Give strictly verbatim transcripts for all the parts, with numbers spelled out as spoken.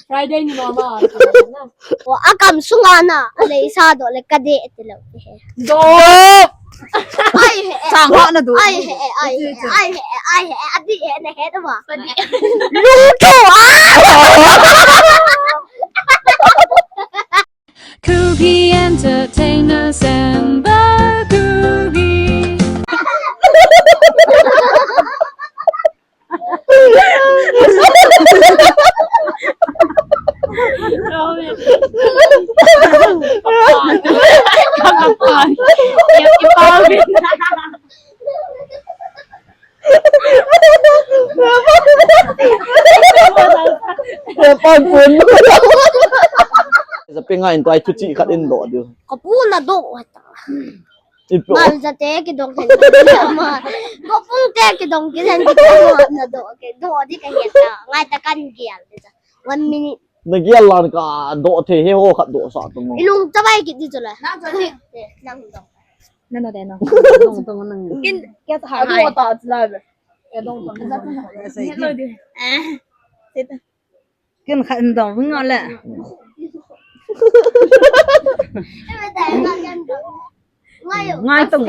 Friday ni mama. O, akam sunga na, alei sa do le kade ti lo he. Do. Ai he. Sang ho na do. Ai he, ai he, ai he, ai he, adi he na he do ba. Lu to a. Kuki Entertainers and the Kuki. Sa pinga in tuai thuchi khat in do diu. Ka pu na do hata. Ipo. Mal za te ki dong hen. Ma. Ko pu te ki dong ki hen ki dong na do ke do di ka heta. Ngai ta kan gial. One minute. Na gial lan ka do the he ho khat do sa tu mo. Ilung ta bai ki di tu la. Na ta ni. Nang do. Na no de no. Dong dong nang. Kin kya ta ha. Adu ta la. Ya dong dong. Hello di. Eh. Kin khat in dong ving le. Ngai tong.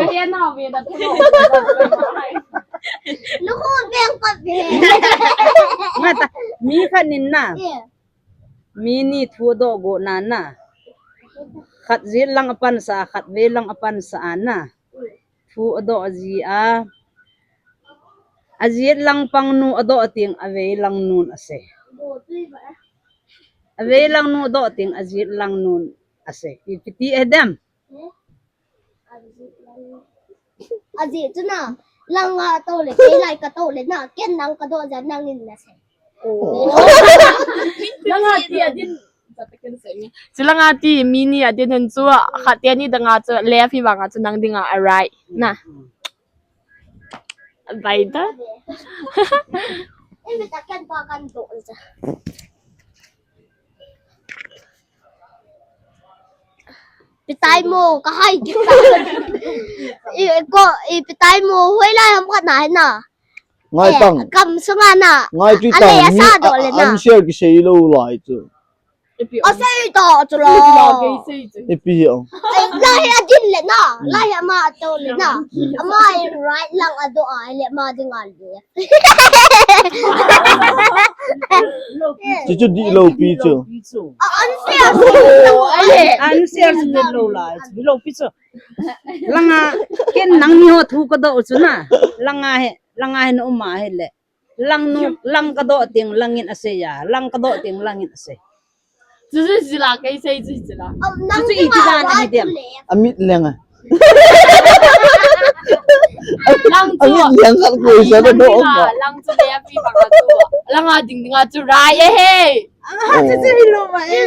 Lu khun beng pat be. Ngai ta. Mi khat nin na. Mi ni thu do go na na. Khat jit lang apan sa, khat ve lang apan sa a na. Thu ado aji a. Ajit lang pang nu ado ating avei lang nun ase. Avei lang nu ado ating ajit lang nun ase. Ipiti edem. Ajit tu na. Lang a to le, kei lai ka to le na. Ken nang ka do ja nang in na se. Langa ti adin. Chulanga ti mi ni adin hen chu khat te ni danga chu left hi vanga chu nang dinga a right na. Bai da. Imi ta kan pa kan do ja. Pitai mo ka hai kita. I ko i pitai mo hoi lai ham khat na hai na. Ngai tang. Kam sunga na. Ngai tui tang. Ale asa do le na. An share ki sei lo lai chu. Asei to chu lo. Ipi hi o. Lai hi adin le na. Lai hi ama to le na. Ama hi right lang ado a le ma ding a le. Chu chu di lo pi chu. An share. An share di lo lai. Di lo pi chu. Langa ken nang ni ho thu ka do chu na. Langa he, langa he na uma he le. Lang nu, lang ka do ting langin ase ya. Lang ka do ting langin ase. Chu chu sila kai sei chu sila. Chu chu iti dan ahi dem. Amit leng a. Lang chu. Amit leng khat koi sa do ka. Lang chu le api ba ka chu. Langa ding ding a chu rai e he. Chu chu hi lo ma e.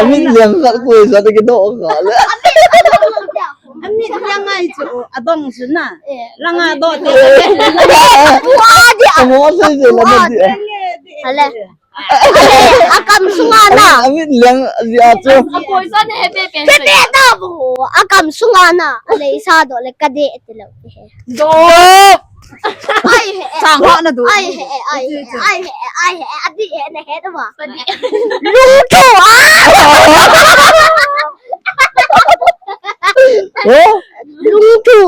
Amit leng khat koi sa do ka le. Amit leng ai chu adong chu na. Langa do te. Amo sai je la na di. Ale. Akam sunga na. Amit leng ji a chu. Akoi sa ne he pe pen. Te te ta bu. Akam sunga na. Ale sa do le ka de te lo. Do. Ai he. Sang ho na do. Ai he, ai he, ai he, ai he. Adi he ne he do ba. Lu to a. Ho? Lungthu.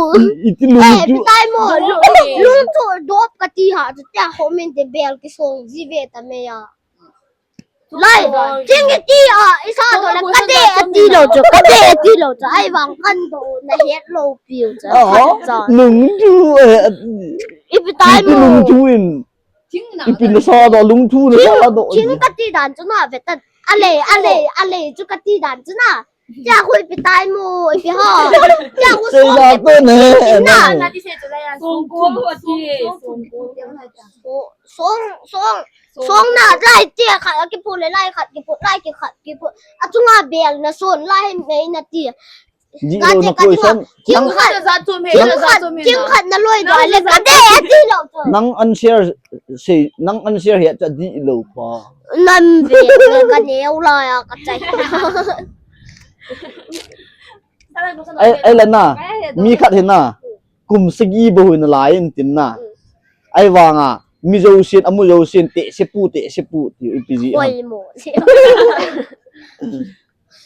Iti lungthu. Eh, pitai mo. Lungthu dop kati ha. Tia homin te bel ki song ji ve ta me ya. Lai, ting iti a, isa do le kade ati lo chu, kade ati lo chu. Ai vang kan do na het lo piu chu. Lungthu. Ipi tai mo. Lungthu in. Ipi na sa do lungthu na sa do. Ting kati dan chu na ve ta. Ale, ale, ale chu kati dan chu na. Tia khu ipi tai mo, ipi ho. Tia khu song na to ne. Na. Song, song, song. Song, song. Song na lai tia khat kipu le lai khat kipu lai ki khat kipu. Achunga bel na son lai mei na tia. Di lo na koi son. King khat, king khat, king khat na loi do le kade ati lo. Nang an share sei, nang an share he cha di lo pa. Nan ve ka neu la ya ka chai. Ai, ai la na. Mi khat he na. Kum sagi bou hin alai in tin na. Ahivanga mi jousen, amu jousen, tehse pu, tehse pu, tiu ipi ji ham.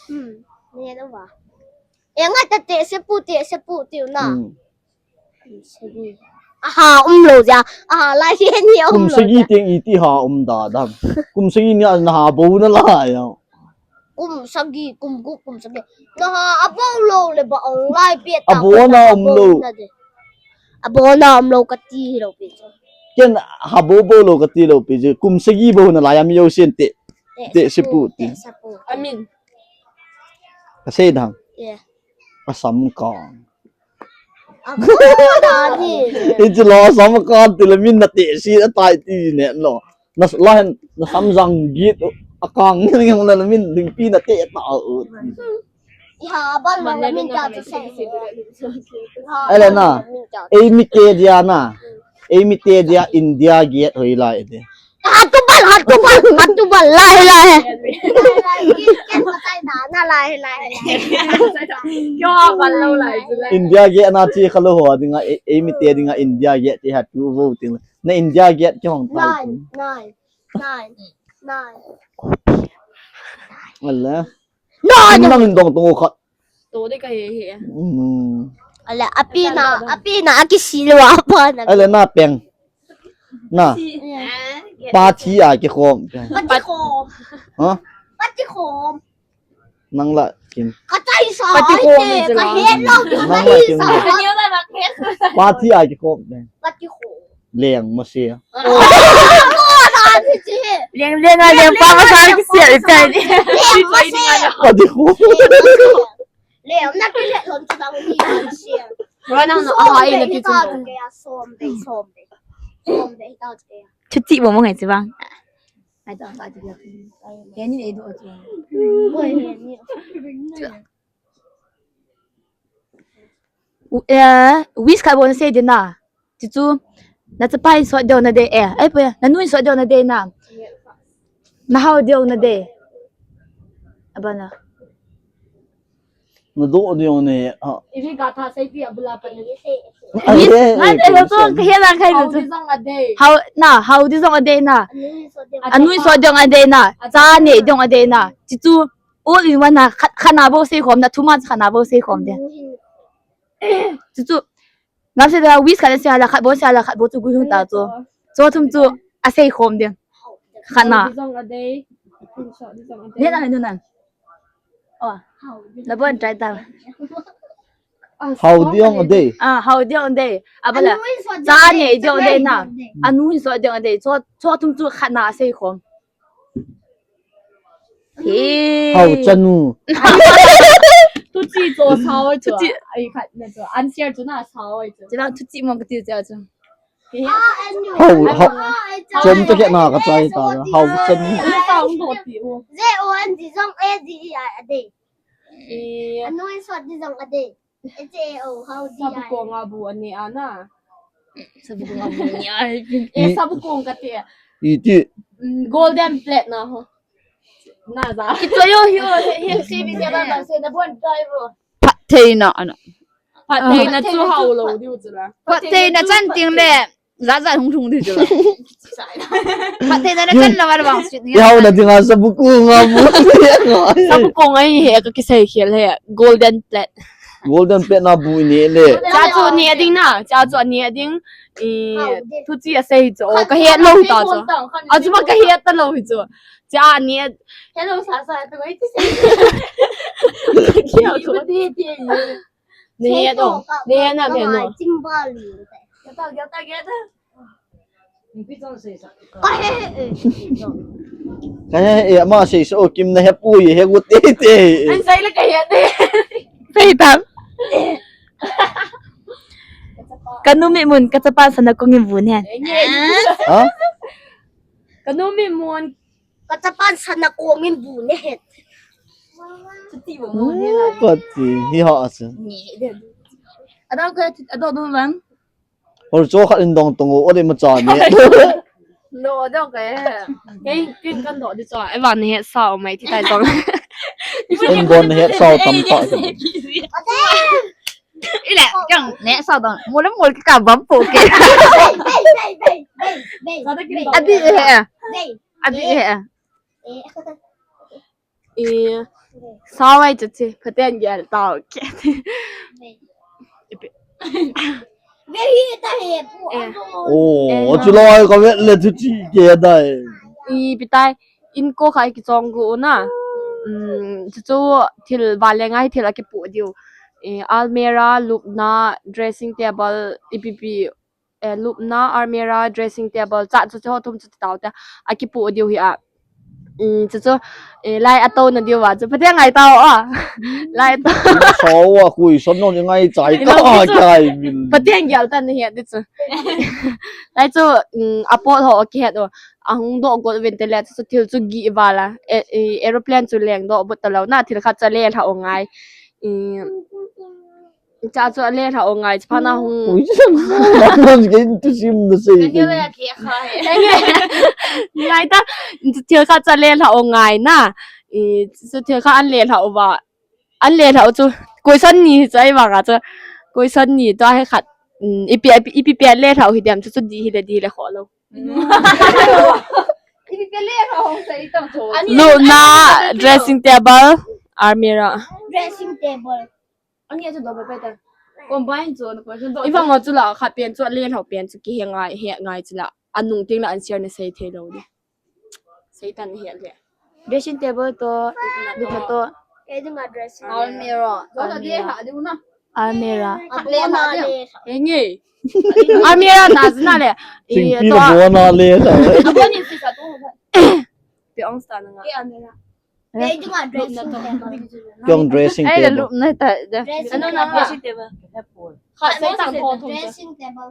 Hmm. Nge na va. E ngai ta tehse pu, tehse pu, tiu na. Hmm. Kum sagi. Aha, umlou ja. Aha, lai hi ni umlou. Kum sagi ja. Teng iti ha um da dam. Kum sagi ni a na ha bou na lai ya. Kum sagi, kum gup, kum sagi. Na ha abou lou le ba ong lai pe ta. Abou na um lou. Abou na um lou kati lou pe. Ken ha bou bou lou kati lou pe. Kum sagi bou na lai a mi jousen te. Tehse pu, tehse pu. Amin. Ka sei dang. Yeah. Ka sam kang. Iti lo, sam kang ti le min na tehse a tai ti ne lo. Na la hen, na sam jang git a kang nge nge la min ding pi na te ta u. Iha ban la min ta se. Ele na. Ei mi te dia na. Ei mi te dia India Gate hoi lai de. Hatubal, hatubal, hatubal, lai, lai. Ken pakai na, na lai, lai, lai. Kyo abal lo lai chu lai. India Gate na chi khalo ho dinga, ei, ei mi te dinga India Gate ti ha tu vo ting. Na India Gate ki hong tai. Nine, nine, nine, nine. Ala. No, no. Nang dong tong khat. To de ka he he. Hmm. Ala, api na, api na, akisi lo apa na. Ala na peng. Na. Party a kikhom. Party khom. Ha? Party khom. Nang la kin. Ka chai sa. Party khom ai te, ka he lo. Nang la kin. Party a kikhom. Party khom. Leng ma se. Leng, leng a, leng pa ma sa ki se, i chai ni. Leng ma se. Ka di khu. Leng na ki le lon ta ni ma se. Ro nang no, a, ai na ki chu. Som be, som be. Som be ta te. Chuti mo mo ngai chi bang. Ai ta, ai ta. He ni le do chu. Oi, he ni. Eh, wish khat bou sei ding na. Chuchu, na chapa in sot deu na dei e. Ai, pu, na nu in sot deu na dei na. Na hao deu na dei. Abana. Na do deu na e. Ha. Ibi ka tha sei pi abula pa ni. Wish, na dei lo to ka he lang khai na chu. Hao di jong a dei. Hao, na, hao di jong a dei na. Anu in sot deu a dei na. Cha ne deu a dei na. Chuchu, all in one na, khat, khat na bou sei khom na, too much khat na bou sei khom de. Chu chu. Ngam sei da, wish khat sei la, khat bou sei la, khat bou chu gui hung ta chu. Chu thum chu, a sei khom de. Khat na. Ni na, ni na. Oh. Na bon try ta. Hao di jong a dei. Ah, hao di jong a dei. Abala. Cha ne di jong a dei na. Anu in sot di jong a dei. Chu, chu thum chu khat na a sei khom. He. Hao chanu. Thuchi cho sao ai cho. Thuchi. Ai khat na cho. An share cho na sao ai cho. Chila thuchi mo ka ti cho cho. Hao, hao. Chom ta ke na ka chai ta. Hao chanu. Sao ngo ti o. Z O N di jong a di a dei. E. Anu in sot di jong a dei. Ete o, hao di ai. Sabukong a bu ani ana. Sabukong a bu ani ai. E, sabukong kati. Iti. Mm, golden plate na ho. Na za. Kito yo yo, he, he, se bi se ba ba se na bon driver. Phat thei na ana. Phat thei na chu hao lo diu chu la. Phat thei na chan ting le. Za za hung hung di chu. Phat thei na na chan la wal wang sweet ni. Hao na dinga sabukong a bu. Sabukong ai he ka kisei khel he. Golden plate. Golden plate na bu ni le. Cha chu ni a ding na. Cha chu ni a ding. I thuchi a sei chu. Ka he lo ta chu. A chu ma ka he ta lo hi chu. Cha ni. Hello sa sa tu ai ti sei. Ki hao chu. Ni he to. Ni he na ni no. Chim ba li. Gata gata gata. Ka he e, ama sei so kim na he pu ye he gu te te. An sai la ka he te. Sei tam. Ka nu mi mun, ka chapa sana kong in bu ne. Ha? Ka nu mi mun, ka chapa sana kong in bu ne he. Chuti mo mo he la. Pati, hi ha asa. Adau ka, adau dun bang. Hol cho khat in dong tong o, o de ma cha ni. No, dong ke. Ken, ken kan do di cho. Ai van he sao mai ti tai tong. Ken bon he sao tam pa. Ile, Neh sa dang. Mol le mol kikah bam po ke. Adi he. Adi he. Eh, sao ai chu che, Pathen gel tao ke. Ve hi ta he pu. Eh. An dong lo. Oh, eh, chu lai ka vet le chu chi ke dai. I pitai, in ko khai ki chong gu na. Um, chu chu thil va le ngai thil a kipu diu. Eh, almirah, lupna, dressing table, ipi pi, eh, lupna, almirah, dressing table, cha chu chu thum chu tao te. A kipu diu hi a. Um, chu chu, eh, lai a to na diu va chu. Pathen ngai tao a. Lai a to. Sao a kui son no ngai chai ta kai min. Pathen gel ta ni he di chu. Lai chu, um, a pot ho ki het o. A hung do got vin te le chu thil chu gi va la. E, e, aeroplane chu leng do but ta lo na thil khat cha le tha o ngai. Um, Cha chu a le tha o ngai, cha pha na hung. Ui, chan. Nan ke tu sim na sei. Kan yo ya ke kha he. Ngai ta, thil khat cha le tha o ngai na. I, chu thil khat an le tha o va. An le tha o chu. Koi san ni cha i va nga chu. Koi san ni ta he khat. Mm, ipi, ipi, ipi pi an le tha o hi diam chu chu di hi le di le kho lo. Ipi pi le tha o sa i tang chu. Lupna, dressing table, almirah. Dressing table. Ani a chu do bai pai ta. Combine chu na ko chu do. I vang chu la khat pen chu a le tha o pen chu ki he ngai he ngai chu la. Anung ting la an share na sei thei lo di. Sei tan he le. Dressing table to, lupna to. Ke dinga dressing. Almirah. Do ta di ha di na. Almirah. A le na le. He nge. Almirah ta zna le. Sing pi to. Lo na le ta. Abo ni si sa to. Pe ong sta na nga. Ke almirah. Ke dinga dressing table. Kyong dressing table. Ai, lupna ta da. Dressing table. Ano na dressing table. Kha sei tang ko thum. Dressing table.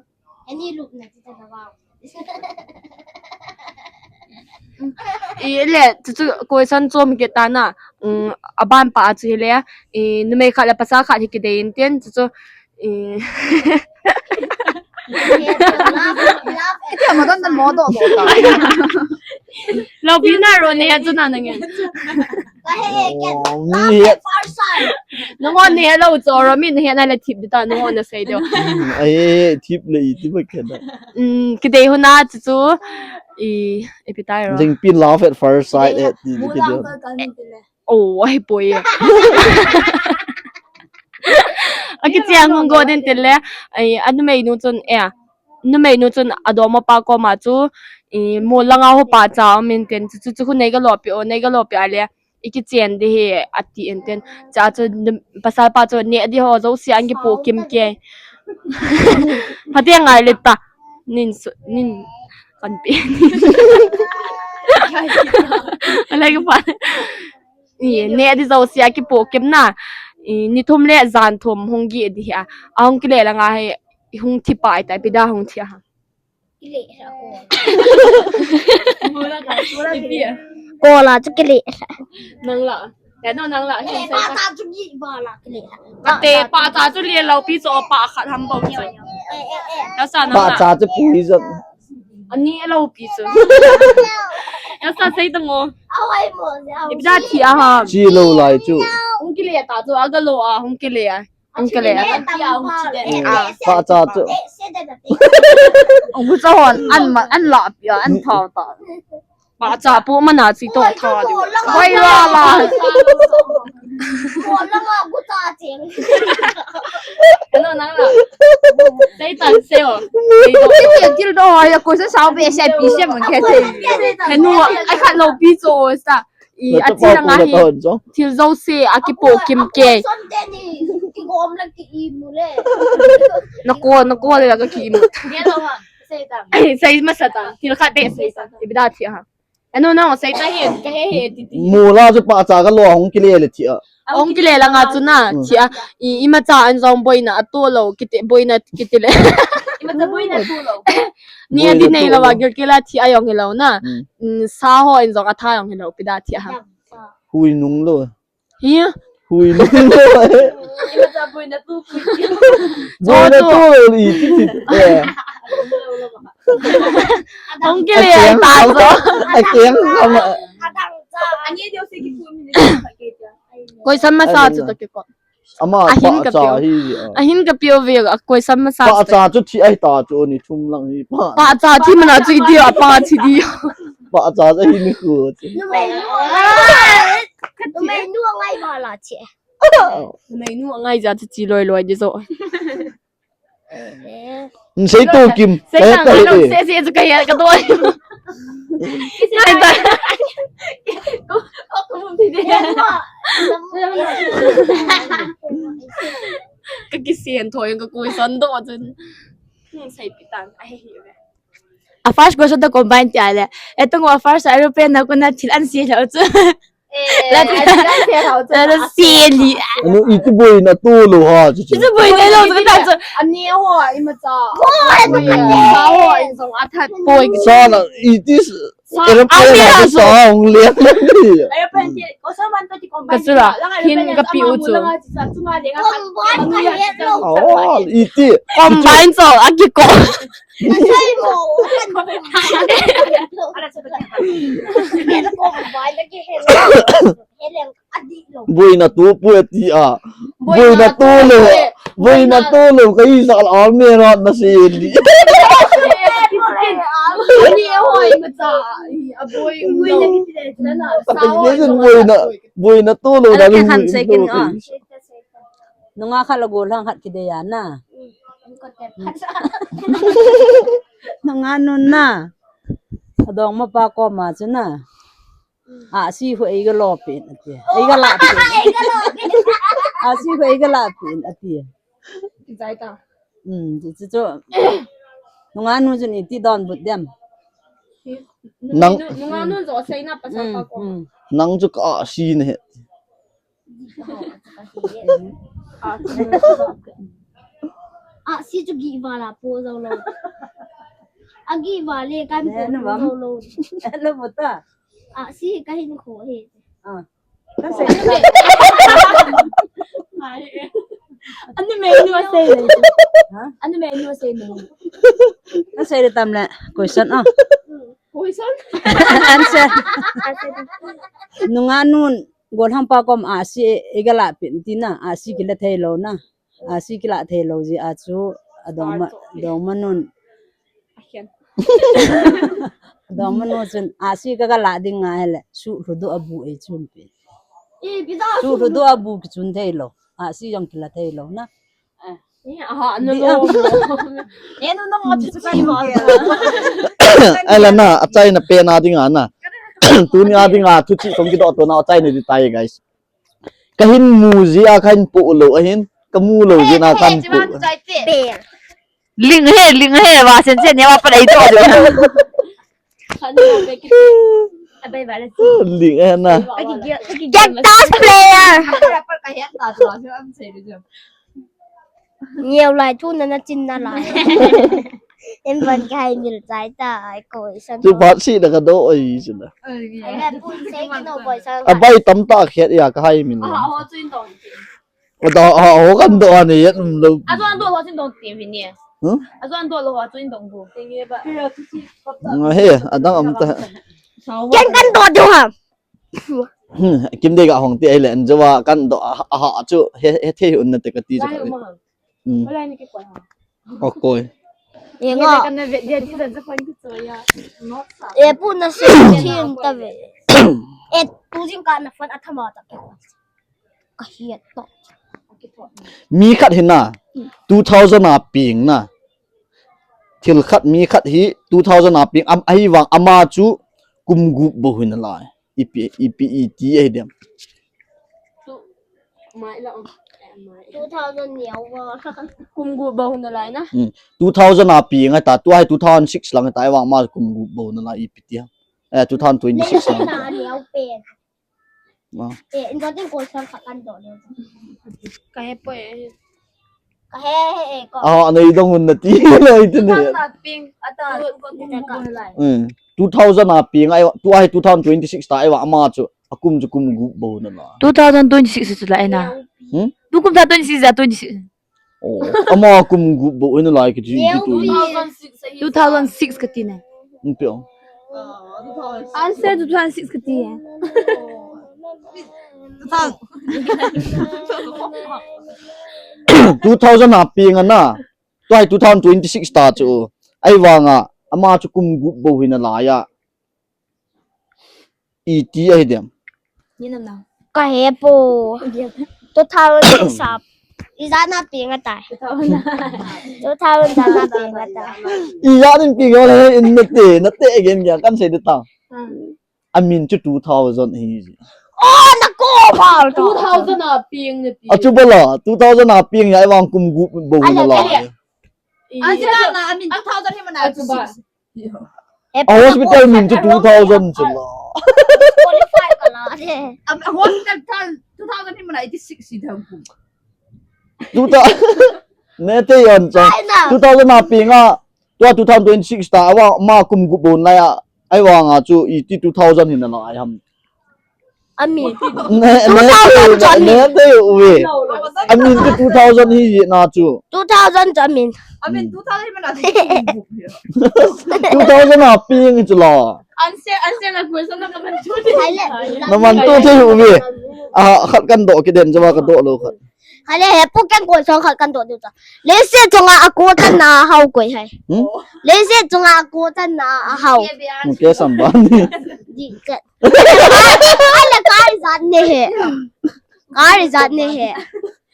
Ani lupna ti ta da wa. I le, chu chu question chom ke ta na. Um, aban pa chu le. I numei khat le pasal khat hi kidei in ten chu chu. I. Tia ma don dan mo do do ta. Lo pi na ro ne chu na na nge. Ka he he ken. Oh, mi he. Nangho ne lo cho ro mi ne he na le thip di ta nangho na sei do. Hmm, ai thip le i ti ba ken da. Hmm, kidei ho na chu chu. I, ipi tai ro. Jing pi love at first sight at ti ki do. Oh, ai poi. Aki chiang hung go den tele. Ai, anu mei nu chun e. Nu mei nu chun adom apa koma chu. I, mo langa ho pa cha min ten chu chu khu nei ga lo pi o, nei ga lo pi a le. I kichen di hi ati en ten. Cha chu pasal pa chu ne di ho zo si ang ki po kim ke. Hati ngai le ta. Nin su, nin kan pi. Alai ka pa. Ni ne di zo sia ki po kem na. I, ni thum le jan thum hung gi di ha. A hung ki le la nga he hung thi pa ai ta pi da hung thi ha. Ki le ha ko. Ko la chu ki le. Nang la. Te no nang la. Ki le pa ta chu gi ba la ki le. Ka te pa ta chu le lo pi cho pa khat ham bo chu. Eh, eh, eh. Ka sa na. Pa ta chu pi zo. Ani a lo pi chu. Ya sa sei tang o. Awai mo, ya. Ipi da thi a ha. Chi lo lai chu. Hung ki le ta chu a ga lo a, hung ki le a. Hung ki le a. Chi le ta mo. Ah. Pa cha chu. Eh, se da da. Hung cha hon an ma, an la pi a, an tha ta. Pa cha pu ma na chi to tha di. Hoi la la. Ko la ma gu ta cheng. Ano nang la. Sei tan se o. Sei to. Thil do ya ko sa sao be sa pi se man ke thei. Kanu, ai khat lo pi cho sa. I a chi la nga hi. Thil zo se a ki po kim ke. Ki gom la ki i mu le. Na ko, na ko le ka ki i mu. Sei tan. Sei ma sa tan. Thil khat be sei tan. Ipi da thi ha. Ano na sei ta he, ka he he ti ti. Mu la chu pa cha ka lo hung ki le le thi a. Hung ki le la nga chu na, mm, thi a. I, imacha an jong boina a to lo, kiti boina kiti le. Imacha boina to lo. Ni a di nei lo wa gil ki la thi a jong hi lo na. Mm. Mm, sa ho in jong a tha jong hi lo pi da thi a ha. Hui nung lo. Hi. Hui nung lo. Imacha boina to pi. Boina to lo li ti ti. Eh. Hung ki le ta zo. A keng kama. Ani dia se ki pu mi ne ka ke dia. Koi san masa chu to ki ko. Ama ahin pa ka cha pio. Hi, ah. Ahin ka pio ve, a koi sam ma sa. Pa cha chu thi ai ta chu ni thum lang hi pa. Pa cha thi mana chu i ti a pa thi di. Pa cha chu hin khu chu. Numei nu ngai ba la che. Numei nu ngai ja chu chi loi loi di zo. Sei tu kim. Sei ta ngai lo, sei sei chu ka ya ka doi. Ngai ta. Ko ko mun ti de. Ka kisian thoi ka koi son do chun. Sei pi tang ai hi ve. A first question to combine ti ale. Etong a first aeroplane na ko na thil an si lo chu. La ti la se hau chu. La se li. Anu iti boina tolo ha chu chu. Iti boina lo chu ta chu. Ani ho ima cha. Sa ho in song a that. Boi. Sa na iti s- Sa- aeroplane ani na ha sa chu. Hong lian. Aeroplane ti ko sa man to ti combine. Ka chu la. Hin ka pi u chu. Oh, iti. Combine so a ki ko. Boina tu pu ti a. Boina tu lo. Boina tu lo ka i sa al me ra na se li. Ni hoi ma cha. A boi. Boina, boina tu lo da. Kan second a. Nunga khat la gol hang khat kidei a na. Nunga nun na. Adong ma pa koma chu na. A si hu ei ga lo pen ati. Ei ga la pen. A si hu ei ga la pen ati. Zai ta. Um, chu chu. Nunga nun chu ni ti don but dem. Nang nunga nun jo sei na pa sa pa koma. Nang chu ka si ne. A si chu gi vala po zo lo. A gi vale kan po zo lo. Lo mo ta. A si ka hin kho he. A. Kan sei. Ani me nu sei le. Ha? Ani me nu sei le. Kan sei le tam le. Question a. Question. Answer. Nunga nun. Golhang pa kom a si e, e ga la pin ti na, a si kila thei lo na. A si kila thei lo ji a chu, a dong ma, dong ma nun. A dong ma nun chun, a si ka ga la ding nga hele, su hlu du a bu ei chun pi. Su hlu du a bu ki chun thei lo, a si jong kila thei lo na. Ai la na, a chai na pe na ding a na. Tuni a ding a, thu chi song ki do to na, a chai na di tai, guys. Ka hin mu ji a, ka hin pu lo, a hin, ka mu lo ji na, ka hin pu. Ling he, ling he, wa sen sen, ya wa pa dai to. Ling he na. Cactus player. Neo lai thu na na chin na lai. Em ban ka hai mil chai ta ai ko isan. Chu bat si na ka do oi si na. Ai na pun sei ki no boy san. A bai tam ta khet ya ka hai mil. Ada ha ho kan do ani yet um lo. A zuan do lo sin dong ti mi ni. Huh? A zuan do lo ha chuin dong bu. Nga he, adang am ta. Ken kan do do ha. Hmm, kim de ga hong ti ai le an jawa kan do a ha chu he he the un na te ka ti ja. Hmm. Wala ni ki ko ha. Okoi. Ye nga. Kan na ve dia ti sa sa kon ki so ya. E pu na se thim ta ve. E tu jing ka na fan a thama ta. Ka hiat to. Mi khat hi na, two thousand a ping na. Thil khat mi khat hi two thousand a ping, am, ahi vang ama chu kum gup bou hi na lai. Ipi, ipi, iti ahi dem. Two thousand neo va. Kum gup bou hi na lai na. Hmm. Two thousand a ping a ta, tua hi two thousand six lang ta, ahi vang ama kum gup bou hi na lai ipi ti. Eh, two thousand twenty-six lang. Na neo pen. Ma. Eh, in ding ko sang khat kan do le. Ka he po e. Ka he he e ko. Ah, anei dong un na ti lo iti ne. Ata ping, ata ko ko lai. Hmm. Two thousand a ping ai, tua hi two thousand twenty-six ta ai wa ama chu. A kum chu kum gup bou na la. Two thousand twenty-six chu la ai na. Hmm? Tu kum ta twenty-six ja twenty-six. Oh, ama kum gup bou ina lai ki ji ki tu. Two thousand six ka ti ne. Npio. Answer two thousand six ka ti e. Two thousand a peng ana. Tua hi two thousand twenty-six ta chu. Ahivanga ama chu kum gup bou hina laiya. Iti ahi dem. Ka he po. Two thousand sap. Ijat na peng atai. Two thousand ijat na peng atai. Ijat in peng le in nate, nate again kya kan sei de ta. Amin chu two thousand hi ji. Oh, na ko ba. Two thousand a peng nati. Achu bala, two thousand a peng ya vang kum gup bou hina laiya. Ijat na amin two thousand hi mana achu ba. A hospital min chu two thousand chu la. Qualify ka la de. A hospital tal two thousand hi mana eighty-six hi thang kum. Two thousand. Ne te yon cha. Two thousand a peng a. Tua two thousand twenty-six ta awa ma kum gup bou laiya. Ahivanga chu iti two thousand hina lai ham. Amin. Ne, ne, two thousand ne, chu amin. Ne, te uve. Amin chu two thousand hi na chu. Two thousand chu amin. Amin two thousand mana. Two thousand a peng chu la. Answer, answer na question na kaman chu. Na man tu te uve. A, khat kan do kiden jawa ka do lo khat. Khale he pu ken ko song khat kan do du ta. Leise chunga a ko tan na hao koi hai. Hmm? Leise chunga a ko tan na a hao. Ke samban. Di ke. Ale kari zat ne he. Kari zat ne he.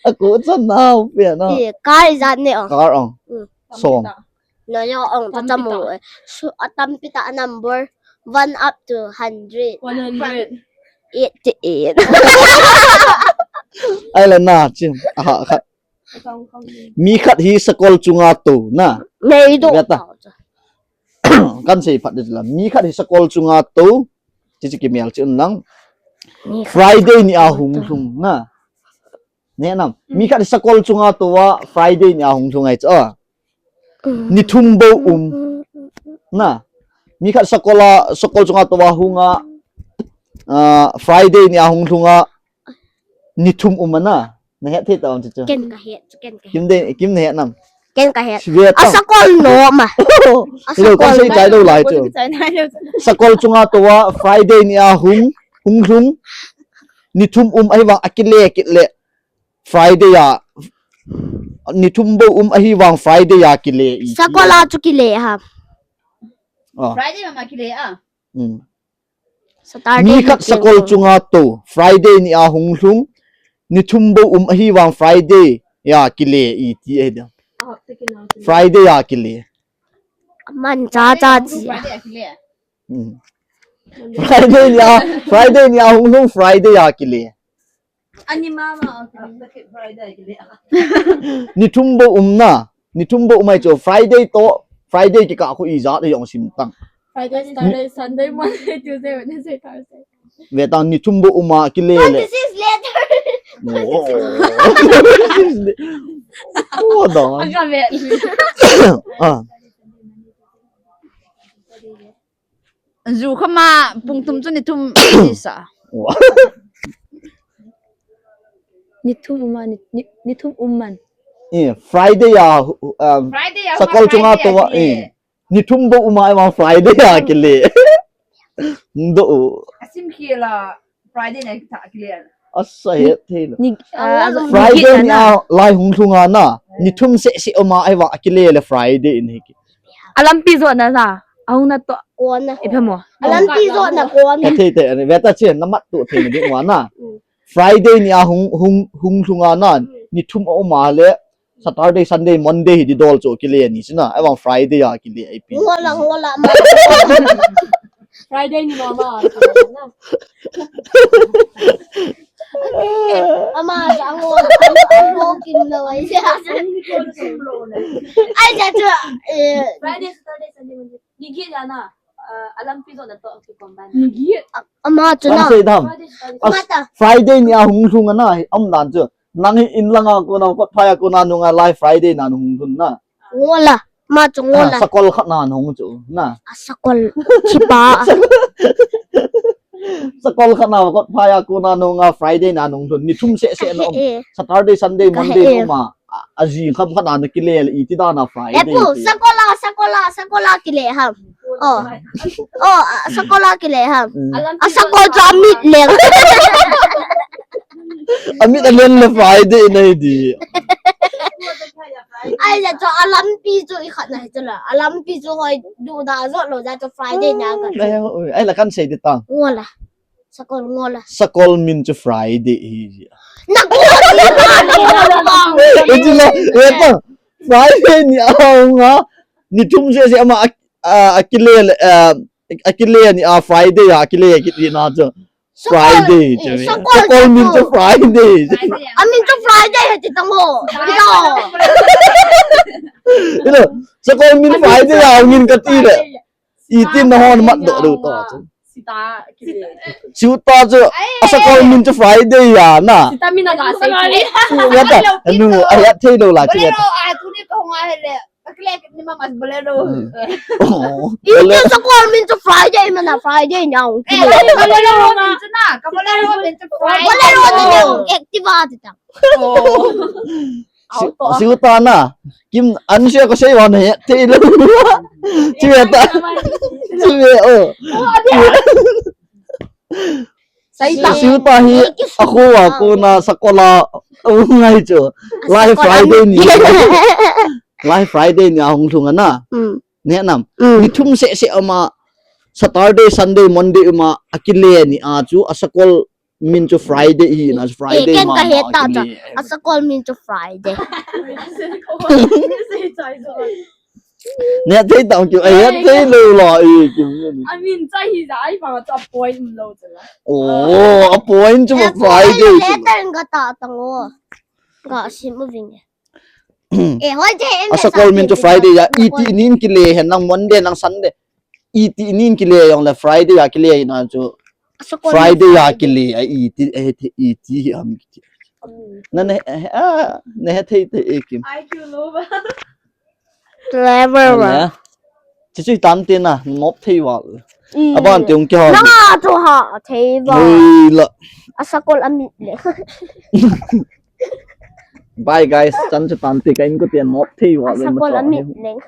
A ko tan na hao pe na. Di kari zat ne o. Kar ong. Hmm. Song. Na ya ong ta tamu. Su atam pita a number one up to hundred. One hundred. Eighty-eight. Ai la na chin. Aha khat. Mi khat hi sakol chunga tou na. Nei do. Kan sei phat de la. Mi khat hi sakol chunga tou. Chi chi kimel chi un lang. Friday ni a hung lhung na. Ne nam. Mi khat hi sakol chunga tou a Friday ni a hung lhung ai cha. Ni thum bou um. Na. Mi khat sakol a, sakol chunga tou a hung a. Ah, Friday ni a hung lhung a. Ni thum um ana. Na het thei ta um chu chu. Ken ka het, ken ka het. Kim de, kim na het nam. Ken ka het. Ve ta. A sakol no ma. A sakol. Kan sei tai lo lai chu. Sakol chunga tou a Friday ni a hung, hung lhung. Ni thum um ahivang a kile kit le. Friday a. Ni thum bou um ahivang Friday a kile i. Sakol a chu kile ha. Oh. Friday ma kile a. Hmm. Mi khat sakol chunga tou, Friday ni a hung lhung, ni thum bou um ahivang Friday a kile i ti ahi dia. Friday a kile. Man cha cha chi. Friday ni a, Friday ni a hung lhung Friday a kile. Ani mama, okay. Ni thum bou um na. Ni thum bou um ai chu Friday to, Friday kikah khu ijat hi jong sim tang. Friday, Saturday, Sunday, Monday, Tuesday, Wednesday, Thursday. Ve tang ni thum bou um a kile le. Twenty-six later. Oh. Oh, da. Aga ve. Ah. Ju khama pung thum chu ni thum ni sa. Ni thum um a, ni, ni, ni thum um man. Eh, Friday a, um, Friday a, sakol chunga tou a, eh. Ni thum bou um a, Friday a kile. Ndo. Asim khela Friday na kita kile. Asa he thei lo. Ni, ah, Friday ni a lai hung lhung a na. Ni thum se se um a, ahivang a kile le Friday in hi ki. Alampi jo na sa. Ahung na to. Kona. Ipi mo. Alampi jo na kona. Ka thei thei, ani ve ta che, na mat tu thei ni ding wa na. Friday ni a hung, hung, hung lhung a na. Ni thum a um a le. Saturday, Sunday, Monday hi di dol chu kile ni sina. Ahivang Friday a kile ai pi. Ngola, ngola. Friday ni mama. Ama sa ngola. Mo kin lo ai. Ai ja chu. Eh. Friday, Saturday, Sunday, Monday. Ni gi ja na. Ah, alampi jo na to ki komban. Ni gi. Ama chu na. Friday, Saturday. Friday ni a hung lhung a na. Am dan chu. Nang hi in langa kona, kot phai a kona nunga lai Friday na nung hun na. Ngola, ma chu ngola. Ah, sakol khat na nung chu na. A sakol, chipa. Sakol khat na kot phai a kona nunga Friday na nung hun. Ni thum se se na um. Saturday, Sunday, Monday na um a. a, ajing kham khat a nakile le iti dan a Friday. Epu, ti. Sakola, sakola, sakola kile ham. Oh. Oh, a, sakola kile ham. Mm. A sakol chu amit leng. Amit aleng le Friday nahi di. Ai le chu alampi chu ikhat nahi chu la. Alampi chu hoi duda jot lou jeh chu Friday na ka. Ai la kan sei di ta. Ngola. Sakol ngola. Sakol min chu Friday hi. Na ko ti na. Iti la, eta. Friday ni a nga. Ni thum sese ama a, a, akile, a, akile ni a Friday a akile kiti na chu. Friday chu. Sakol min chu Friday. Amin chu Friday he ti tang ho. Ilo. Sakol min Friday a ngin kati le. Iti na hon mat do do ta chu. Sita, kile. Siuta chu, ai, asakol min chu Friday a na. Sita min aga sei. Siuta, anu, ai at thei lou la chu. Bolero, a, tuni ka hung a hele. Ka kile ni ma mas bolero. Hmm. Oh, iti bolero. Sakol min chu Friday mana Friday na. Eh, bolero min chu na, ka bolero min chu Friday. Bolero na, Activa ti ta. Oh. Si-, siuta na. Kim, an sia ko sei wan he, thei lou. Chive ta. Chive, oh. Sai ta. Siuta hi, ako wa ko na sakola, oh, ngai chu. Lai Friday ni. Lai Friday ni ahung lhung ana. Mm. Ne nam. Mm. Ni thum sese ama Saturday, Sunday, Monday uma akile ni a chu asakol min chu Friday hi na, Friday. Eh, ken ma ka ma het ta kile. Cha. Asakol min chu Friday. Ne thei ta ki, ai thei lou la, eh, ki. I mean, cha hi ja, ai pa cha point lou cha la. Oh, a point chu Friday chu. Letter ka ta tang o. Ka sim u ving. Eh, hoi je, en asakol min chu Friday a, iti nin kile hen lang Monday lang Sunday. Iti nin kile jong le Friday a kile na chu. Asakol min Friday a Friday kile a iti, eh, iti ham kiti. Amin. Na ne, eh, a, ne he thei te e kim. I Q low ba. Clever ba. Ala. Chichu tam te na, nop thei wa. Mm. Aban te ung ke ha. Na chu ha thei ba. Hei la. Asakol amit le. Bye guys, chan chu tan te ka in ko te nop thei wa le. Asakol amit leng.